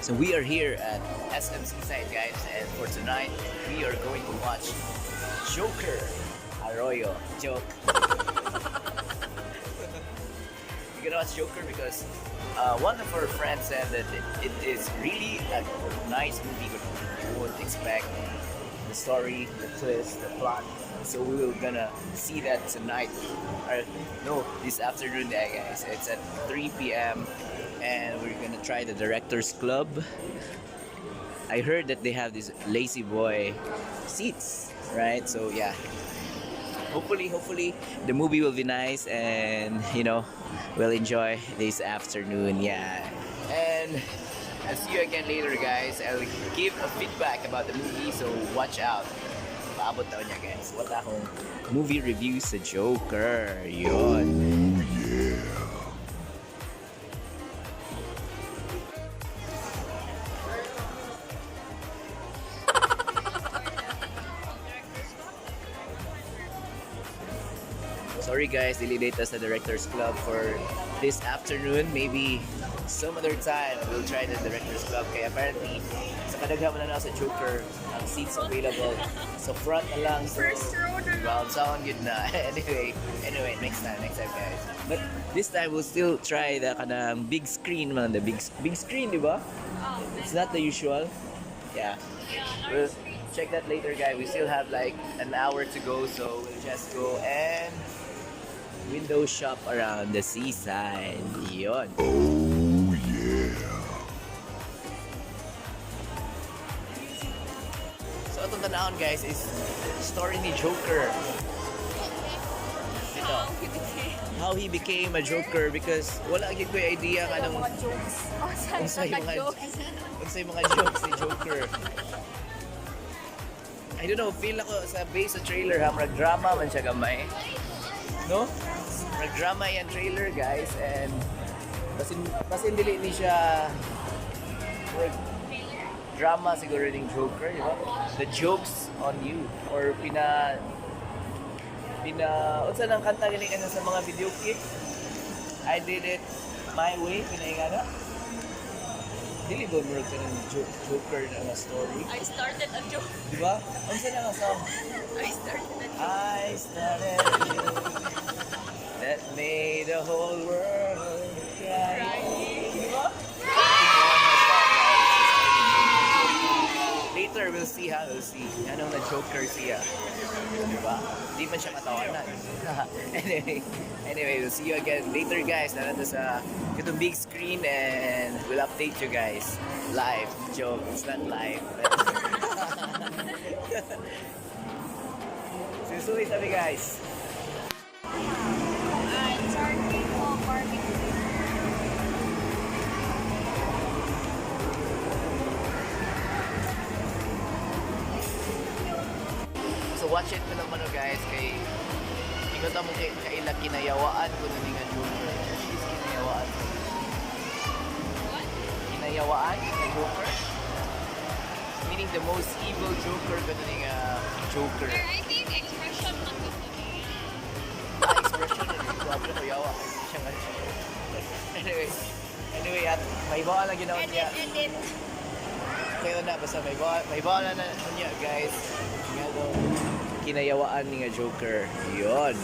So we are here at SM Seaside, guys, and for tonight, we are going to watch Joker Arroyo. Joke. We're gonna watch Joker because one of our friends said that it is really a nice movie. You won't expect the story, the twist, the plot. So we will gonna see that tonight. Or no, this afternoon, eh, guys. It's at 3 p.m. and we're gonna try the Directors Club. I heard that they have these lazy boy seats, right? So yeah. Hopefully the movie will be nice and we'll enjoy this afternoon. Yeah. And I'll see you again later, guys. I'll give a feedback about the movie, so watch out. Paabot daw niya, guys. Wala akong movie review sa Joker. Yun. Sorry guys, dili data sa Directors Club for this afternoon. Maybe some other time we'll try the Directors Club. Kaya apparently, sa kadaghan man na sa Joker, ang seats available. So front na lang. So, First row na lang. Well, sound good na. Anyway, next time, guys. But this time we'll still try the kanang big screen man, the big big screen, di ba? Oh, It's not the usual. Yeah. We'll check that later, guys. We still have like an hour to go, so we'll just go and window shop around the seaside. Yun. Oh yeah. So itong tanawon, guys, is story ni Joker. Ito. How he became. How he became a Joker because wala gyud ko idea kanang Mga jokes. Oh, sorry, unsay mga mga jokes. Unsay mga jokes ni Joker. I don't know, feel ako sa base sa trailer ha, murag drama man siya gamay. No? Murag drama yan trailer, guys, and basin dili ni siya murag drama siguro ning Joker, di ba? The joke's on you or pina unsa nang kanta gani kana sa mga video clip? "I did it my way," pinainga na. Dili ba murag kanang Joker na nga story? I started a joke. Di ba? Unsa na nga song? I started a joke. I started a joke that made the whole world cry. Crying. Di ba? Later, we'll see ha, we'll see. Anong na Joker siya. Di ba? Di man siya katawanan. Anyway, we'll see you again later, guys. Nandito sa itong big screen and we'll update you guys. Live. Joke. It's not live. Susuwi sabi, guys. Charcoal barbecue. So watch it ko lang mano, guys, kay ingon ta mo kay kaila kinayawaan ko na ni nga Joker. Is kinayawaan. What? Kinayawaan nga Joker? Meaning the most evil Joker ko na ni nga Joker. Pero I think expression man gusto niya. Ah, expression na dito. Sabi ko yawa kay siya nga Joker. Anyway, at may bawa na ginawa Edit, niya. Edit. Kayo na, basta may bawa na na niya, guys. Nga daw, kinayawaan ni nga Joker. Yun.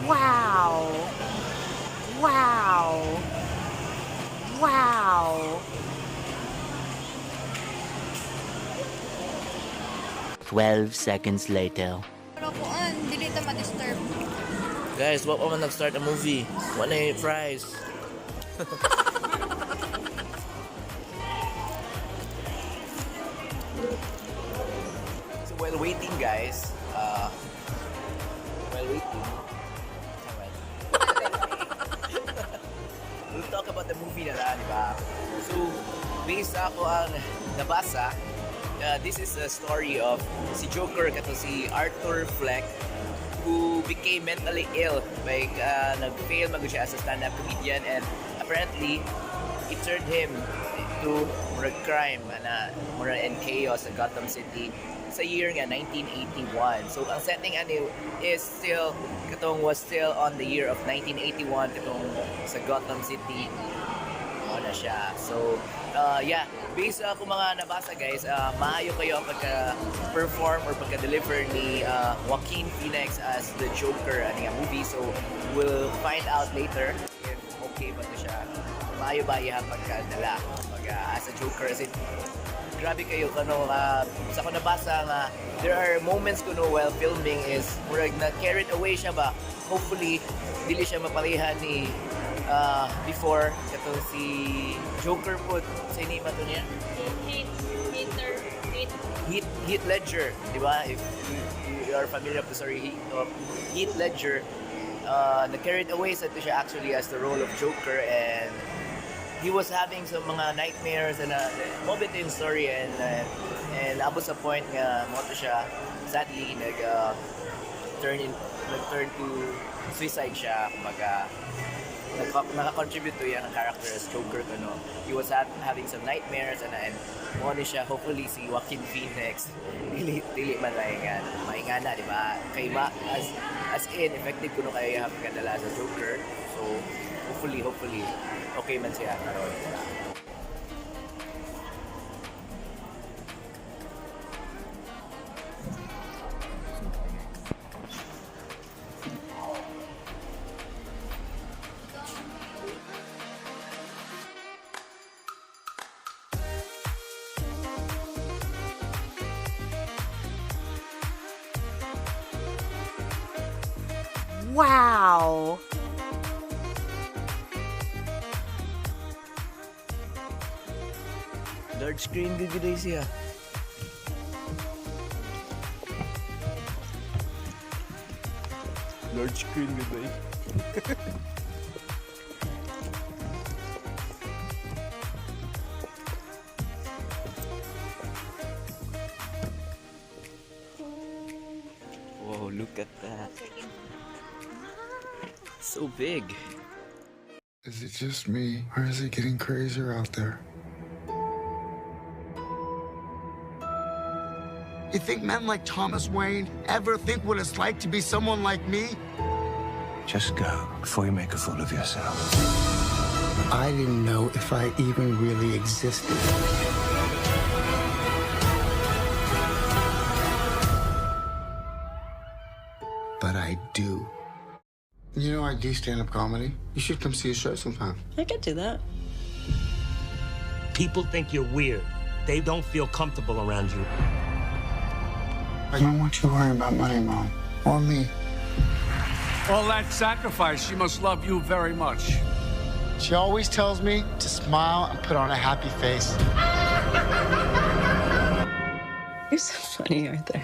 Wow. Wow. Wow. 12 seconds later. Pero kuan, dili ta ma-disturb. Guys, wa pa man nag-start ang movie. Wala na yung fries. So while waiting, guys, while waiting, alright, we'll talk about the movie na lang, di ba? So, based ako ang nabasa, this is a story of si Joker, kato si Arthur Fleck, who became mentally ill. Like, nag-fail mag siya as a stand-up comedian and apparently, it turned him to murag crime, ana, murag and chaos sa Gotham City. sa year nga 1981. So ang setting ani is still katong was still on the year of 1981, katong sa Gotham City. Mao na siya. So, yeah, based sa ako mga nabasa, guys, maayo kayo ang pagka-perform or pagka-deliver ni Joaquin Phoenix as the Joker ani nga movie. So, we'll find out later if okay ba to siya. Maayo ba iya pagkadala pag, as a Joker. As in, grabe kayo kano sa ko nabasa nga there are moments kuno while filming is murag na carried away siya ba. Hopefully dili siya maparihan ni before katong si Joker pud sa ini ba to niya. Hate, hater, hate. Heath Ledger, di ba? If you are familiar with the story of Heath Ledger, na carried away sa to siya actually as the role of Joker, and he was having some mga nightmares and mao bitaw yung story, and abot sa point nga mao to siya sadly nag nag turn to suicide siya. Kumbaga naka-contribute to yan ang character as Joker ano, he was having some nightmares, and mo ni siya. Hopefully si Joaquin Phoenix dili man maingan maingana, di ba? Kay ma as in effective kuno kayo yung pagkadala sa Joker. So hopefully okay man siya karon. Wow. Large screen gud gud siya. Large screen gud ba? Whoa, look at that. So big. Is it just me, or is it getting crazier out there? You think men like Thomas Wayne ever think what it's like to be someone like me? Just go before you make a fool of yourself. I didn't know if I even really existed. But I do. You know, I do stand up comedy. You should come see a show sometime. I could do that. People think you're weird. They don't feel comfortable around you. I don't want you worrying about money, Mom. Or me. All that sacrifice, she must love you very much. She always tells me to smile and put on a happy face. You're so funny, Arthur.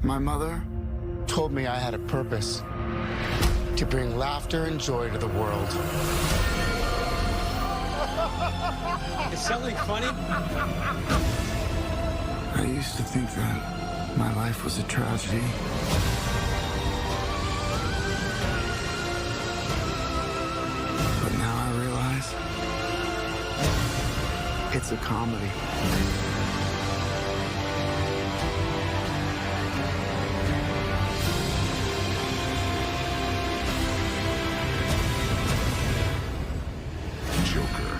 My mother told me I had a purpose to bring laughter and joy to the world. Is something funny? I used to think that my life was a tragedy. But now I realize it's a comedy. Joker.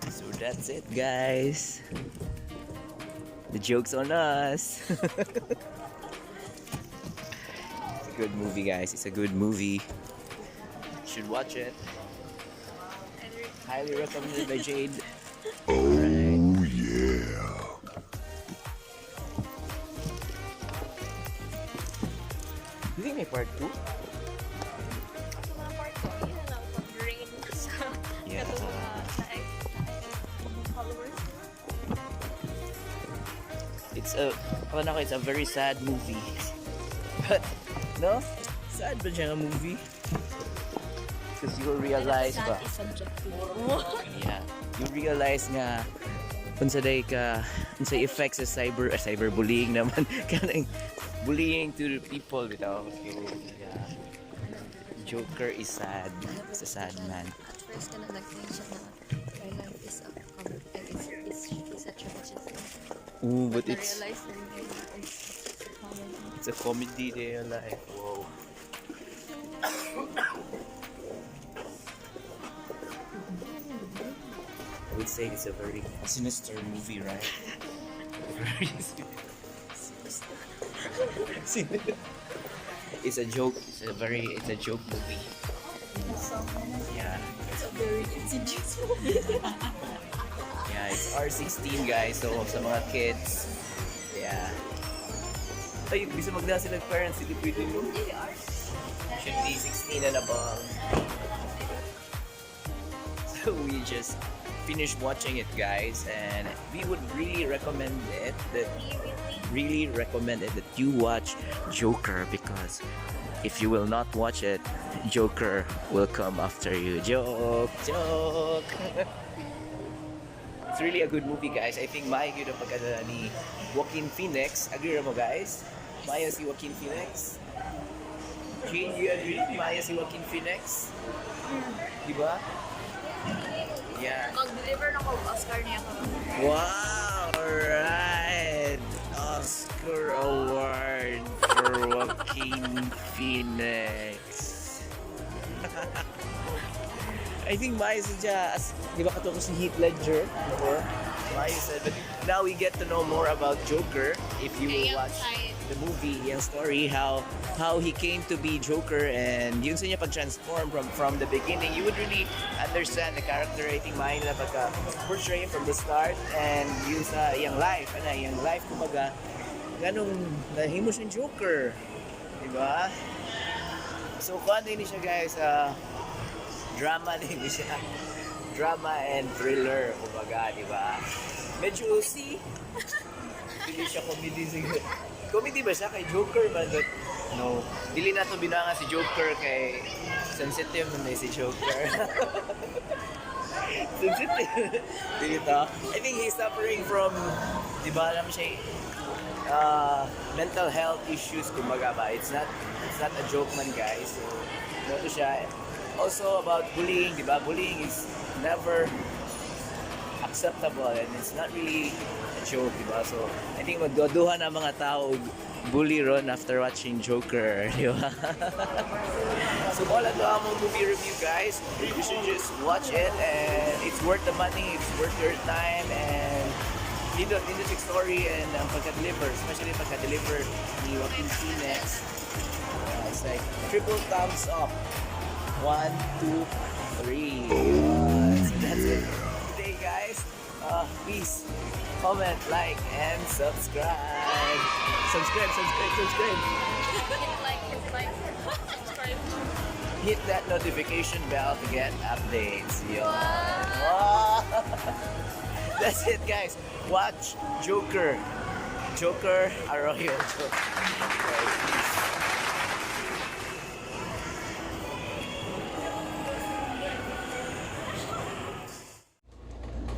So that's it, guys. The joke's on us. It's a good movie, guys. It's a good movie. Should should watch it. Highly recommended by Jade. Oh, yeah. You think may part 2? Sa mga part 2, yun na pag-rain sa katong mga sa followers. It's a, ako na ko, it's a very sad movie. But, no? Sad ba siya nga movie? Because you will realize Sad ba? is subjective. Yeah. You realize nga unsa day ka unsa effects sa cyberbullying naman, kanang bullying to the people bitaw. So, yeah. Joker is sad. It's a sad man. At first, kana nag-think siya na my life is a it's a tragedy. Ooh, but it's Na-realize na rin it's a comedy. It's a comedy day life. Wow. I would say it's a very sinister movie, right? Very sinister. It's a joke. It's a joke movie. Yeah. It's a very insidious movie. Yeah, it's R16, guys. So sa mga kids. Yeah. Ay, bisa magdala sila ng parents, hindi pwede, no? Should be 16 and above. So we just finished watching it, guys, and we would really recommend it that really recommend it that you watch Joker, because if you will not watch it, Joker will come after you. Joke, joke. It's really a good movie, guys. I think maayo gyud ang pagkadala ni Joaquin Phoenix. Agree ra mo, guys? Maayo si Joaquin Phoenix? Jane, you agree? Maayo si Joaquin Phoenix? Di ba? Yeah. Mag-deliver na ko Oscar niya ko. Wow! Alright! Oscar award for Joaquin Phoenix. I think maayo siya as, di ba kato ko si Heath Ledger before? Maayo siya. But now we get to know more about Joker if you will Iyang watch side. The movie, yung story, how he came to be Joker and yung sa niya pag-transform from the beginning, you would really understand the character. I think maayo na pagka portray him from the start and yung sa iyang life, ano, iyang life kumbaga, ganong nahimo siyang Joker. Di ba? So, kuan din siya, guys, drama din siya. Drama and thriller, kumbaga, di ba? Medyo See? dili siya comedy siguro. Comedy ba siya kay Joker man? But no. Dili na to binanga si Joker kay sensitive man si Joker. Sensitive. Dili to. I think he's suffering from, di ba alam siya, mental health issues kumbaga ba. It's not a joke man, guys. So, mao to siya. Also about bullying, di ba? Bullying is never acceptable and it's not really a joke, di ba? So, I think magduduha na mga tao og bully ron after watching Joker, di ba? So, all ato among movie review, guys. You should just watch it and it's worth the money, it's worth your time, and nindot, nindot yung story and ang pagka-deliver, especially pagka-deliver ni Joaquin Phoenix. It's like triple thumbs up. One, two, three. So that's it today, guys. Please comment, like, and subscribe. Subscribe, subscribe, subscribe. Hit like, subscribe. Hit that notification bell to get updates. Yo. Wow. That's it, guys. Watch Joker. Joker, a royal joke. Right, peace.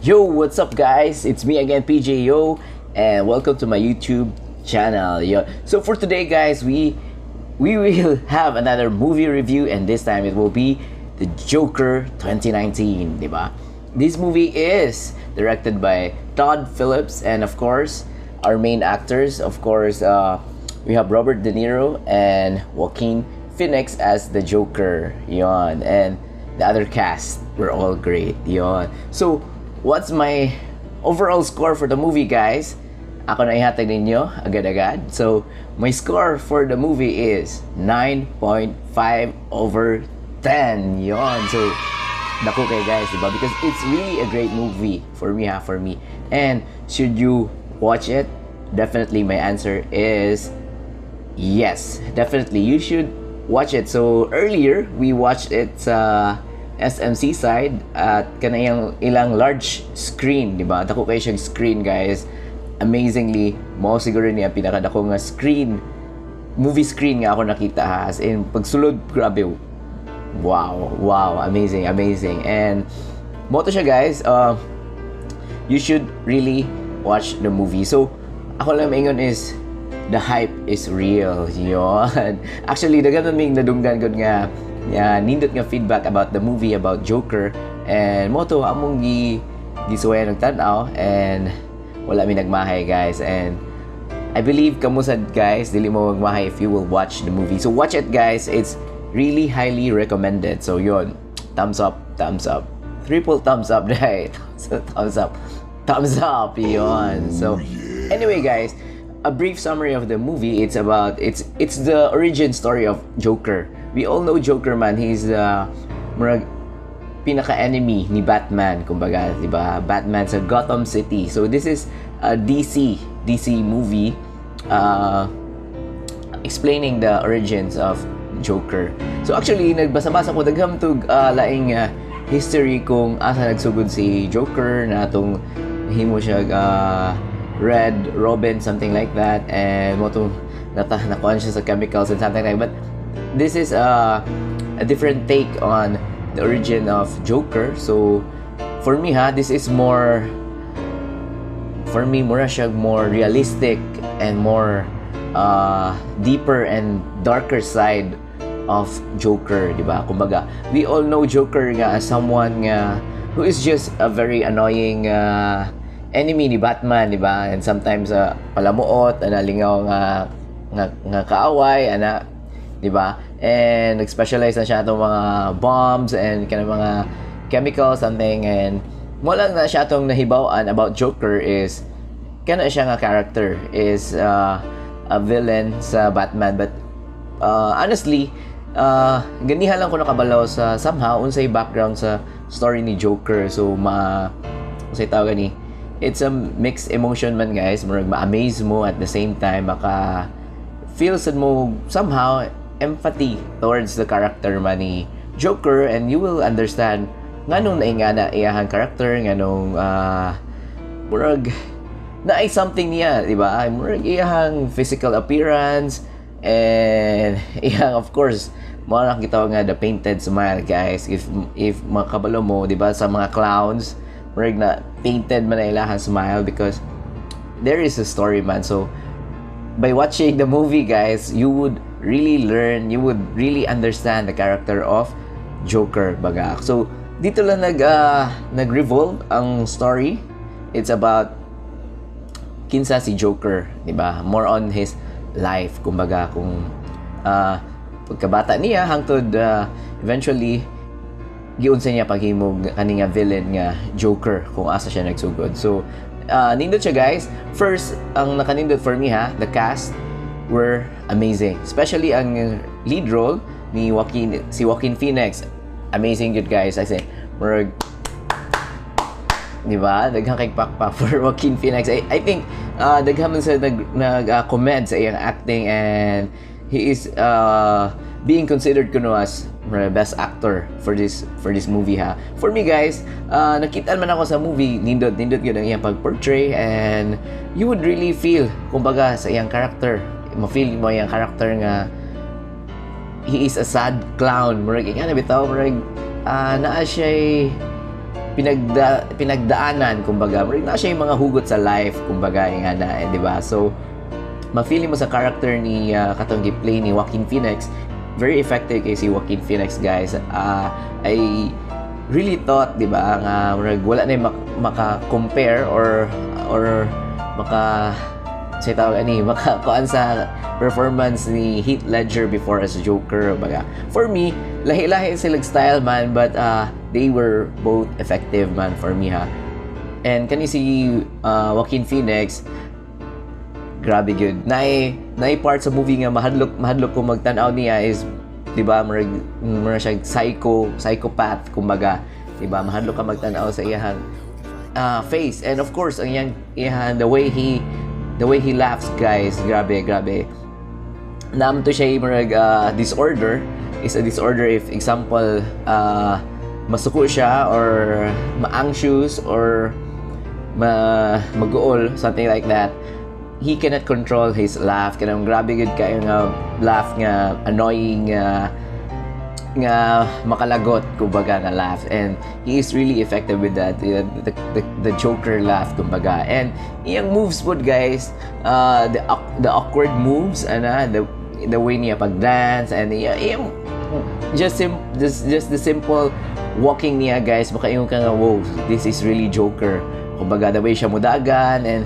Yo, what's up, guys? It's me again, PJ Yo, and welcome to my YouTube channel. Yo. So for today, guys, we will have another movie review, and this time it will be The Joker 2019, diba? This movie is directed by Todd Phillips, and of course, our main actors, of course, we have Robert De Niro and Joaquin Phoenix as the Joker. Yon. And the other cast were all great. Yon. So, what's my overall score for the movie, guys? Ako na ihatag ninyo agad-agad. So, my score for the movie is 9.5 over 10. Yon. So, dako kay, guys, diba? Because it's really a great movie for me, ha, for me. And should you watch it? Definitely, my answer is yes. Definitely, you should watch it. So, earlier, we watched it sa SM Seaside at kanang ilang large screen, di ba? Dako kay siyang screen, guys. Amazingly, mao siguro niya pinakadako nga screen, movie screen nga ako nakita, ha. As in, pagsulod, grabe. Wow, amazing, amazing. And mao to siya, guys. You should really watch the movie. So, ako lang maingon is the hype is real. Yon. Actually, daghan man ming nadunggan gud nga nindot nga feedback about the movie, about Joker, and mao to among gisuwayan ng tan-aw and wala mi nagmahay, guys, and I believe kamo sad, guys, dili mo magmahay if you will watch the movie. So watch it, guys. It's really highly recommended. So yon. Thumbs up, thumbs up. Triple thumbs up dai. Thumbs up. Thumbs up yon. So anyway, guys, a brief summary of the movie. It's the origin story of Joker. We all know Joker, man. He's the murag pinaka-enemy ni Batman, kumbaga, 'di ba? Batman sa Gotham City. So this is a DC movie explaining the origins of Joker. So actually, nagbasa-basa ko, daghan tug laing history kung asa nagsugod si Joker na atong himo siya Red Robin, something like that, and mao to nakuan siya sa chemicals and something like that. But this is a different take on the origin of Joker. So for me, ha, this is more for me, mura siya more realistic and more deeper and darker side of Joker, di ba? Kumbaga, we all know Joker nga as someone nga who is just a very annoying enemy ni Batman, di ba? And sometimes palamuot, ana, lingaw nga kaaway, ana, di ba? And nag-specialize na siya atong mga bombs and kanang mga chemicals, something, and mao lang na siya atong nahibaw-an about Joker is kana siya nga character is a villain sa Batman, but honestly, ganiha lang ko nakabalaw sa somehow unsay background sa story ni Joker. So ma unsay tawag ni, it's a mixed emotion man, guys. Murag ma-amaze mo, at the same time maka feel sad mo somehow empathy towards the character man ni Joker, and you will understand nganong naingana iyahang character, nganong murag naay something niya, di ba? Murag iyahang physical appearance and iyang, of course, mao na gitawag nga the painted smile, guys. If makabalo mo, di ba, sa mga clowns, murag na painted man na ilahang smile because there is a story man. So by watching the movie, guys, you would really learn, you would really understand the character of Joker baga. So dito lang nag-revolve ang story. It's about kinsa si Joker, di ba? More on his life, kumbaga, kung pagkabata niya hangtod eventually giunsa niya paghimog kani nga villain nga Joker, kung asa siya nagsugod. So, nindot siya, guys. First, ang nakanindot for me, ha, the cast were amazing. Especially ang lead role ni Joaquin, si Joaquin Phoenix. Amazing good, guys. I say, murag, di ba? Daghang kay pakpak for Joaquin Phoenix. I think daghan man sa nag comment sa iyang acting and he is being considered kuno as best actor for this movie, ha. For me, guys, nakita man ako sa movie, nindot nindot gyud ang iyang pag-portray and you would really feel kumbaga sa iyang character. Ma-feel mo iyang character nga he is a sad clown. Murag nga bitaw, murag naa siya pinagdaanan kumbaga. Murag naa siya mga hugot sa life kumbaga nga na, eh, di ba? So ma-feel mo sa character ni katong gi-play ni Joaquin Phoenix. Very effective kay si Joaquin Phoenix, guys. I really thought, di ba, nga murag wala na maka-compare or maka sa tawag ani, makakuan sa performance ni Heath Ledger before as Joker baga. For me, lahi-lahi sila style man, but they were both effective man for me, ha. And kani si Joaquin Phoenix, grabe gyud. Naay part sa movie nga mahadlok mahadlok ko magtan-aw niya is Di ba? Murag siya psychopath kumbaga, di ba? Mahadlok ka magtan-aw sa iyang face. And of course, ang iyang the way he laughs, guys, grabe, grabe. Naa man to siya murag disorder, is a disorder if, example, masuko siya or ma-anxious or ma maguol, something like that. He cannot control his laugh. Kanang grabe gud kayo nga laugh nga annoying, nga makalagot kumbaga nga laugh, and he is really effective with that, the Joker laugh kumbaga. And iyang moves pud, guys, the awkward moves ana, the way niya pag dance and iyang just the simple walking niya, guys, makaingon ka nga, "Whoa, this is really Joker," kumbaga. The way siya mudagan and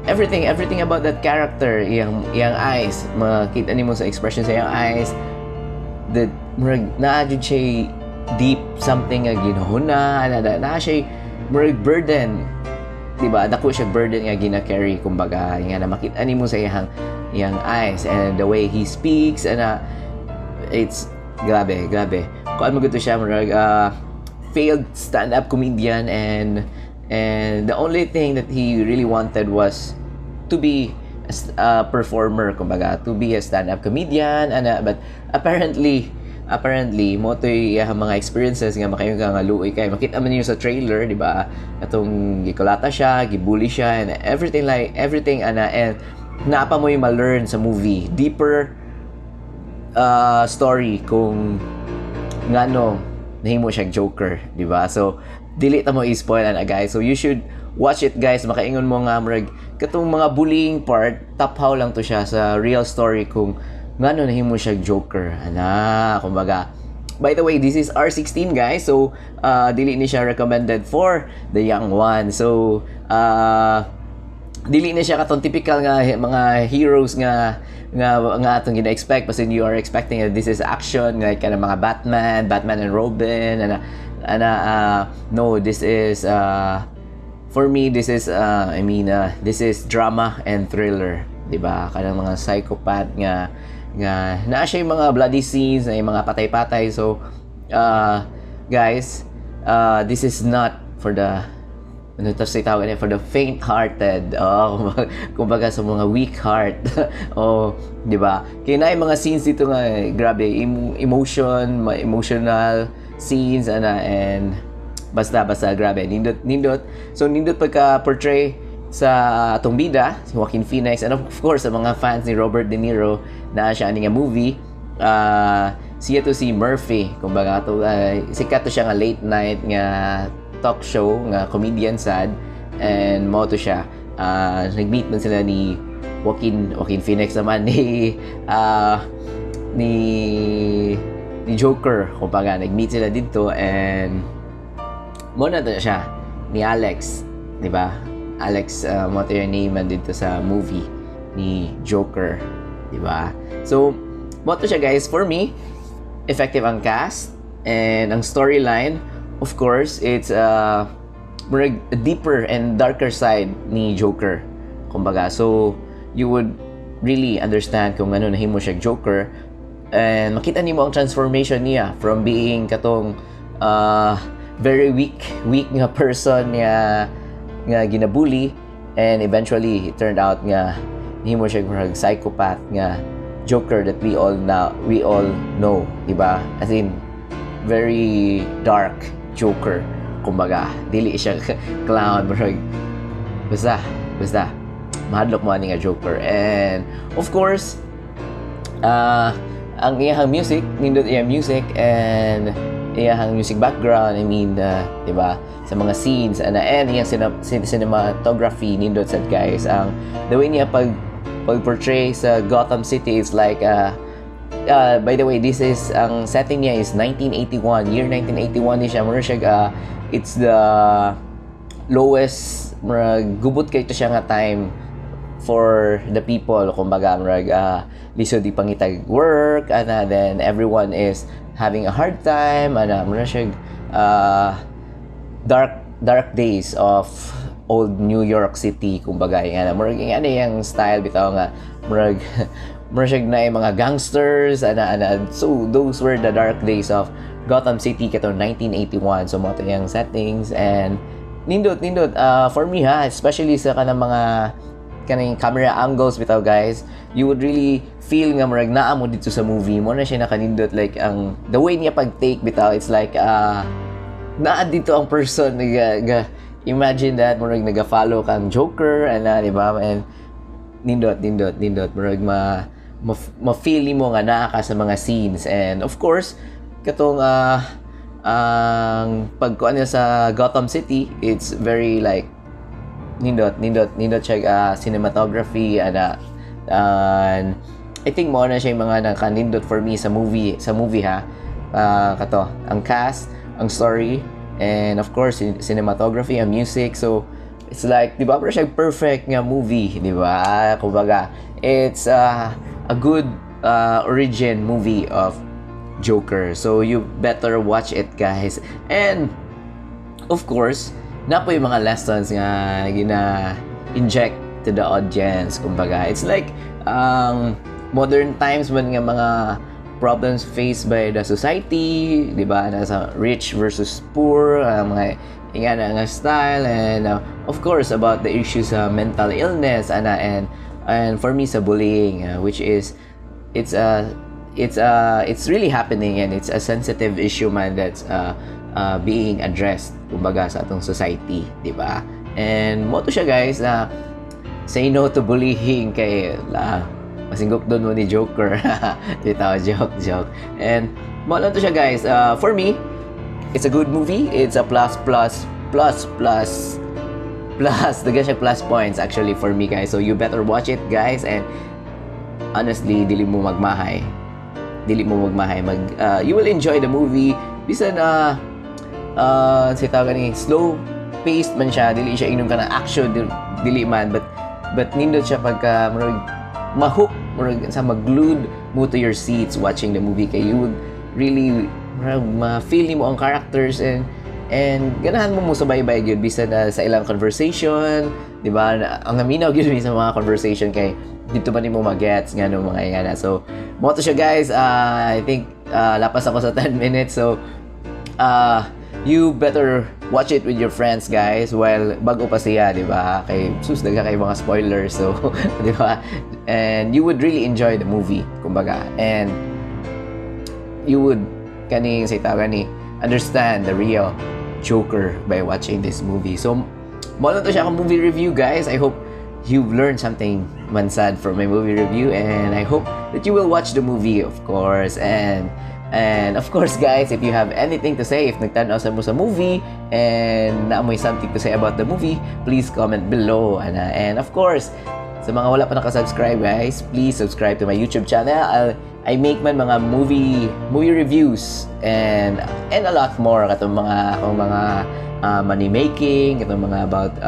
everything, everything about that character, iyang eyes, makita nimo sa expression sa iyang eyes that murag naa jud siya deep something nga ginahuna na siya, murag burden, di ba? Dako siya burden nga gina-carry kumbaga, nga na makita nimo sa iyang eyes and the way he speaks and it's grabe, grabe. Kuan mo gud to siya, murag failed stand-up comedian, and the only thing that he really wanted was to be a performer kumbaga, to be a stand-up comedian ana. But apparently mao to'y iyang mga experiences nga makaingon ka nga luoy kay makita man niyo sa trailer, di ba, atong gikulata siya, gibully siya and everything, like everything ana. And naa pa mo'y ma-learn sa movie, deeper story kung ngano nahimo siya Joker, di ba? So dili ta mo i-spoil ana, guys. So you should watch it, guys. Makaingon mo nga murag katong mga bullying part, taphaw lang to siya sa real story kung ngano nahimo siya Joker ana kumbaga. By the way, this is R16, guys. So dili ni siya recommended for the young one. So dili na siya katong typical nga mga heroes nga atong gina-expect, basin you are expecting that this is action like kana mga Batman, Batman and Robin ana ana. No, this is for me, this is I mean, this is drama and thriller, di ba? Kanang mga psychopath nga naa siya yung mga bloody scenes na yung mga patay-patay. So guys, this is not for the, ano to say, tawag niya, for the faint-hearted. Oh, kumbaga sa mga weak heart. Oh, di ba? Kaya na yung mga scenes dito nga eh, grabe, emotion, mga emotional scenes ana, and basta basta grabe, nindot nindot. So nindot pagka portray sa atong bida si Joaquin Phoenix, and of course sa mga fans ni Robert De Niro na siya ani nga movie, siya to si Murphy kumbaga to, sikat to siya nga late night nga talk show nga comedian sad, and mao to siya. Nag-meet man sila ni Joaquin Phoenix naman, ni Joker kumbaga. Nag-meet sila dito and mao na to siya ni Alex, di ba? Alex, mao to yung name man dito sa movie ni Joker, di ba? So mao to siya, guys. For me, effective ang cast and ang storyline. Of course, it's murag a deeper and darker side ni Joker kumbaga. So you would really understand kung ano nahimo siya Joker, and makita nimo ang transformation niya from being katong very weak nga person nga ginabully, and eventually it turned out nga nahimo siya murag psychopath nga Joker that we all know, di ba? As in, very dark Joker kumbaga. Dili siya clown, murag basta basta mahadlok mo ani nga Joker. And of course, ang iyahang music, nindot iyang music and iyahang music background, I mean, di ba, sa mga scenes and iyang cinematography, nindot sad, guys. Ang the way niya pag portray sa Gotham City is like by the way, this is, ang setting niya is 1981, year 1981 ni siya. Mura siya, it's the lowest, murag gubot kay to siya nga time for the people kumbaga. Murag lisod ipangitag work ana, then everyone is having a hard time ana. Mura siya dark dark days of old New York City kumbaga. Nga murag ano yung style bitaw nga murag Mura siya naay mga gangsters, ana ana. So those were the dark days of Gotham City kato 1981. So mao to iyang settings and nindot nindot for me ha, especially sa kanang mga kaning camera angles bitaw, guys, you would really feel nga murag naa mo dito sa movie. Mao na siya nakanindot, like ang the way niya pag-take bitaw, it's like naa dito ang person naga, ga, imagine that murag naga-follow kang Joker ana, di ba? And nindot nindot nindot, murag ma-feel mo nga naa ka sa mga scenes. And of course, katong ang pagkuan niya sa Gotham City, it's very like nindot nindot nindot siya cinematography ana. And I think mao na siya yung mga nakanindot for me sa movie ha. Kato ang cast, ang story, and of course cinematography and music. So it's like, di ba, pero siya perfect nga movie, di ba? Kumbaga, it's a good origin movie of Joker. So you better watch it, guys. And of course, naa poy mga lessons nga gina inject to the audience. Kumbaga, it's like ang modern times man nga mga problems faced by the society, di ba? Nasa rich versus poor, ang mga ingana nga style, and of course about the issues sa mental illness ana, and for me sa bullying, which is it's really happening and it's a sensitive issue man that's being addressed kumbaga sa atong society, di ba? And mao to siya, guys, na say no to bullying kay la masinggok doon mo ni Joker. Bitaw, joke joke. And mao lang to siya, guys. For me, it's a good movie. It's a plus plus plus plus plus. Daghan siya plus points actually for me, guys. So you better watch it, guys, and honestly, dili mo magmahay, dili mo magmahay. Mag you will enjoy the movie bisan na si tawag ni slow paced man siya, dili siya ingnon ka na action, dili man, but nindot siya pagka murag mahook, murag sa mag-glued mo to your seats watching the movie kay you would really murag ma-feel nimo ang characters and ganahan mo subaybay gyud bisan na sa ilang conversation, di ba? Ang naminaw gyud mi sa mga conversation kay dito ba nimo magets nga no mga ingana. So mao to siya, guys. I think lapas ako sa 10 minutes. So you better watch it with your friends, guys, while bago pa siya, di ba? Kay sus, daghan kay mga spoilers. So, di ba? And you would really enjoy the movie, kumbaga. And you would kaning sa tawag ni understand the real Joker by watching this movie. So, mao lang to siya akong movie review, guys. I hope you've learned something man sad from my movie review and I hope that you will watch the movie, of course. And of course, guys, if you have anything to say, if nagtanaw sa mo sa movie and naa moy something to say about the movie, please comment below. And of course, sa mga wala pa nakasubscribe, guys, please subscribe to my YouTube channel. I make man mga movie reviews and a lot more, katong mga akong mga money making, katong mga about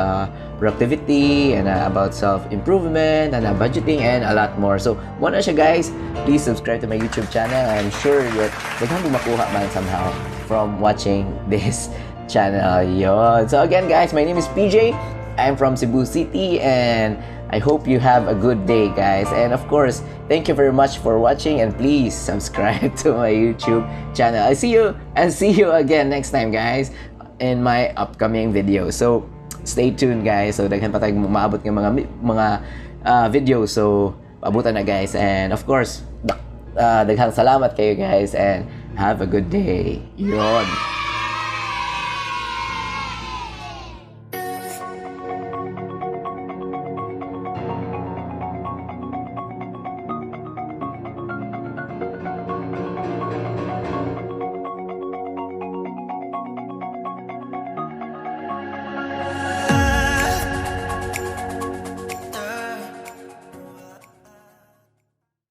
productivity and about self-improvement and budgeting and a lot more. So, mao na siya, guys. Please subscribe to my YouTube channel. I'm sure that daghan mo makuha man somehow from watching this channel. Yon. So again, guys, my name is PJ. I'm from Cebu City and I hope you have a good day, guys. And of course, thank you very much for watching and please subscribe to my YouTube channel. I see you and see you again next time, guys, in my upcoming video. So, stay tuned, guys. So, daghan pa tayong maabot ng mga videos. So, pabutan na, guys. And of course, daghang salamat kayo, guys, and have a good day. Yon.